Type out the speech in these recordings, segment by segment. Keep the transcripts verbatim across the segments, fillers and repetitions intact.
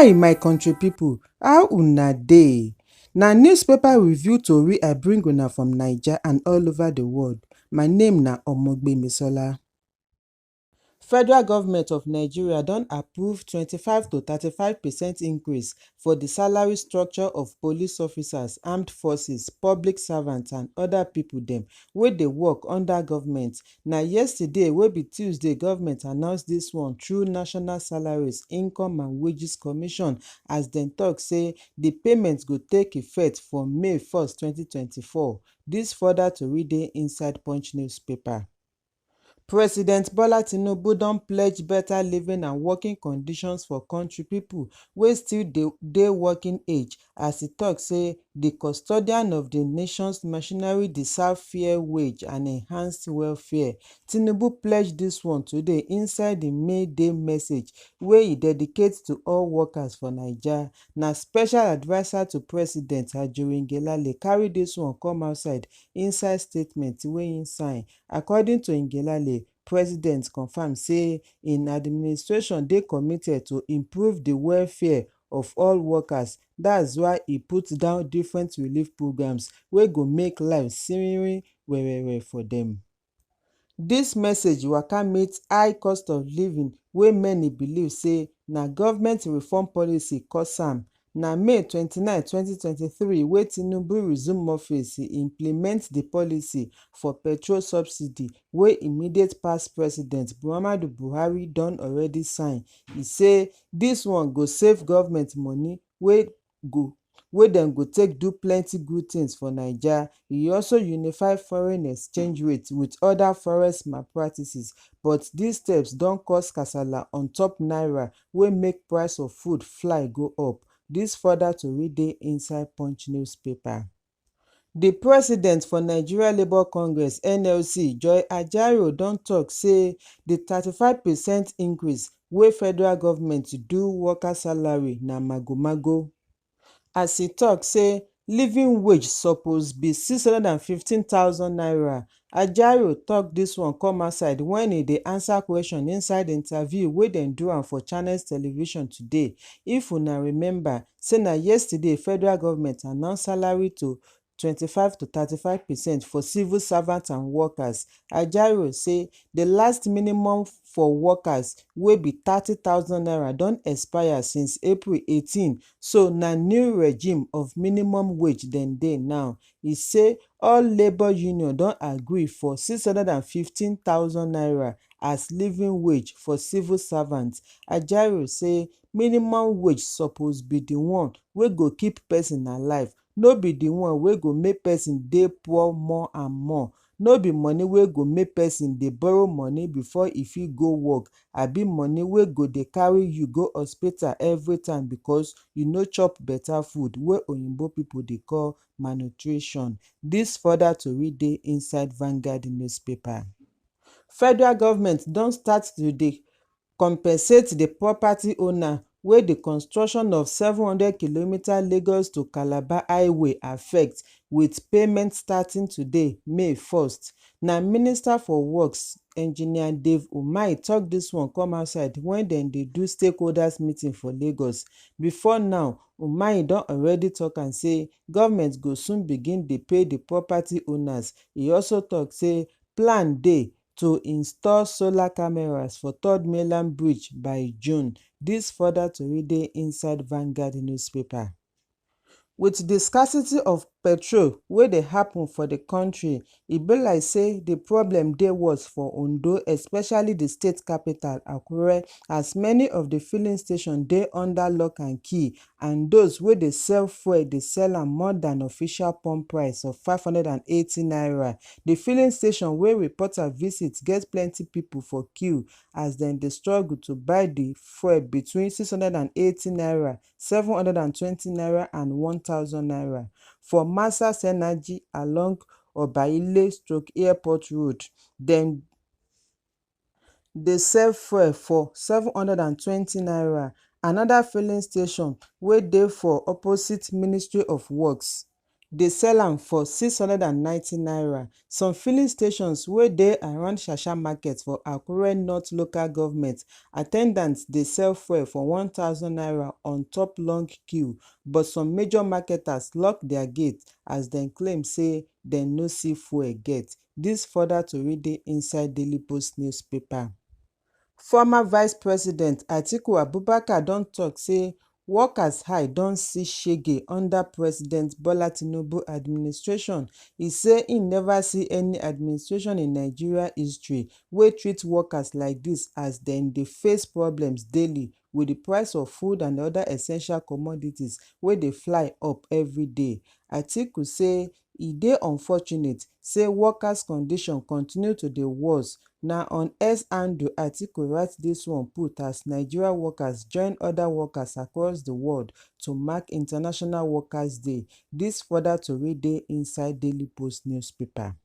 Hi, my country people, how una dey? Na newspaper review tori I bring una from Naija and all over the world. My name na Omogbemisola. Federal government of Nigeria don approve twenty-five to thirty-five percent increase for the salary structure of police officers, armed forces, public servants and other people dem wey dey work under government. Na yesterday wey be Tuesday, government announce this one through National Salaries, Income and Wages Commission, as dem talk say the payment go take effect from May first, twenty twenty-four. This further tori dey inside Punch newspaper. President Bola Tinubu don pledge better living and working conditions for country people wey still dey, dey working age, as e talk say the custodian of the nation's machinery deserve fair wage and enhanced welfare. Tinubu pledge this one today inside the May Day message wey e dedicate to all workers for Naija. Na special adviser to President Ajuri Ngelale carry this one come outside inside statement wey im sign. According to Ngelale, President confirm say im administration dey committed to improve the welfare of all workers. That's why e put down different relief programs wey go make life simmering werere for dem. This message waka meet high cost of living wey many believe say na government reform policy cause am. Na May twenty-nine, twenty twenty-three wey Tinubu resume office, e implement the policy for petrol subsidy wey immediate past President Muhammadu Buhari don already sign. E say this one go save government money wey go wey dem go take do plenty good things for Naija. E also unify foreign exchange rate with other forex malpractices, but these steps don cause kasala on top naira wey make price of food fly go up. This further tori dey inside Punch newspaper. The president for Nigeria Labour Congress, N L C, Joy Ajaero, don talk say the thirty-five percent increase wey federal government do worker salary na magomago. As e talk say living wage suppose be six hundred and fifteen thousand naira, Ajaero talk this one come outside when e dey answer question inside interview wey dem do am for Channels Television today. If una remember, say na yesterday federal government announce salary to twenty-five to thirty-five percent for civil servants and workers. Ajaero say the last minimum for workers wey be thirty thousand naira don expire since April eighteen, so na new regime of minimum wage dem dey now. E say all labour union don agree for six hundred and fifteen thousand naira as living wage for civil servants. Ajaero say minimum wage suppose be the one wey go keep person alive, no be the one wey go make person dey poor more and more. No be money wey go make person dey borrow money before e fit go work, abi money wey go dey carry you go hospital every time because you no chop better food, wey oyinbo people dey call malnutrition. This further tori dey inside Vanguard newspaper. Federal government don start to dey compensate the property owner wey the construction of seven hundred kilometer Lagos to Calabar highway affect, with payment starting today, May first. Na Minister for Works, Engineer Dave Umahi, talk this one come outside when dem dey do stakeholders meeting for Lagos. Before now, Umahi don already talk am say government go soon begin dey pay the property owners. E also talk say plan dey to install solar cameras for Third Mainland Bridge by June. This further tori dey inside Vanguard newspaper. With the scarcity of petrol wey dey happen for the country, e be like say the problem dey worse for Ondo, especially the state capital, Akure, as many of the filling stations dey under lock and key, and those wey dey sell fuel dey sell am more than official pump price of five hundred and eighty naira. The filling station wey reporter visit get plenty people for queue as dem dey struggle to buy the fuel between six hundred and eighty naira, seven hundred and twenty naira and one thousand naira. For Masas Energy along Obaile stroke Airport Road, dem dey sell fuel for seven hundred and twenty naira. Another filling station wey dey for opposite Ministry of Works, dey sell am for six hundred and ninety naira. Some filling stations wey dey around Shasha Market for Akure North Local Government, attendants dey sell fuel for one thousand naira on top long queue, but some major marketers lock their gate as dem claim say dem no see fuel get. Dis further tori dey inside Daily Post newspaper. Former Vice President Atiku Abubakar don talk say workers hide don see shege under President Bola Tinubu administration. He say he never see any administration in Nigeria history wey treat workers like this, as dem dey face problems daily with the price of food and other essential commodities wey dey fly up every day. Atiku say e dey unfortunate say workers condition continue to dey worse. Na on X handle Atiku write this one put as Nigeria workers join other workers across the world to mark International Workers Day. This further tori dey inside Daily Post newspaper.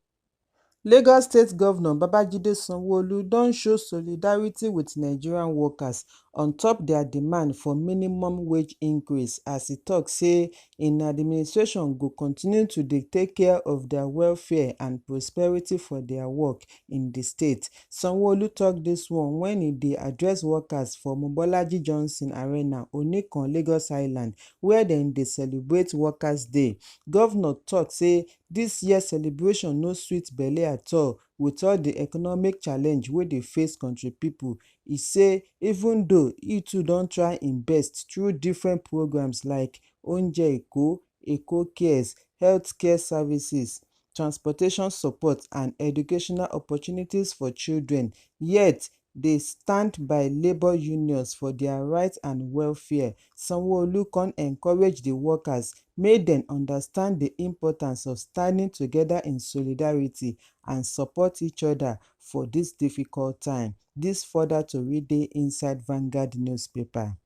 Lagos State Governor Babajide Sanwo-Olu don show solidarity with Nigerian workers on top their demand for minimum wage increase, as he talk say im administration go continue to dey take care of their welfare and prosperity for their work in the state. Sanwo-Olu talk this one when he dey address workers for Mobolaji Johnson Arena, Onikan, Lagos Island, where dem dey celebrate Workers Day. Governor talk say this year celebration no sweet belle at all with all the economic challenge wey dey face country people. He say even though he too don try im best through different programs like Oúnjẹ Èkó, Èkó Cares, healthcare services, transportation support and educational opportunities for children, yet dey stand by labour unions for their rights and welfare. Sanwo-Olu come encourage the workers make dem understand the importance of standing together in solidarity and support each other for this difficult time. This further tori dey inside Vanguard newspaper.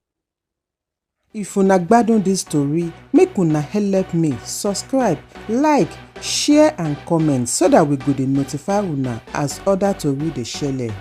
If una gbadun this tori, make una help me subscribe, like, share and comment so that we go dey notify una as other tori dey shele.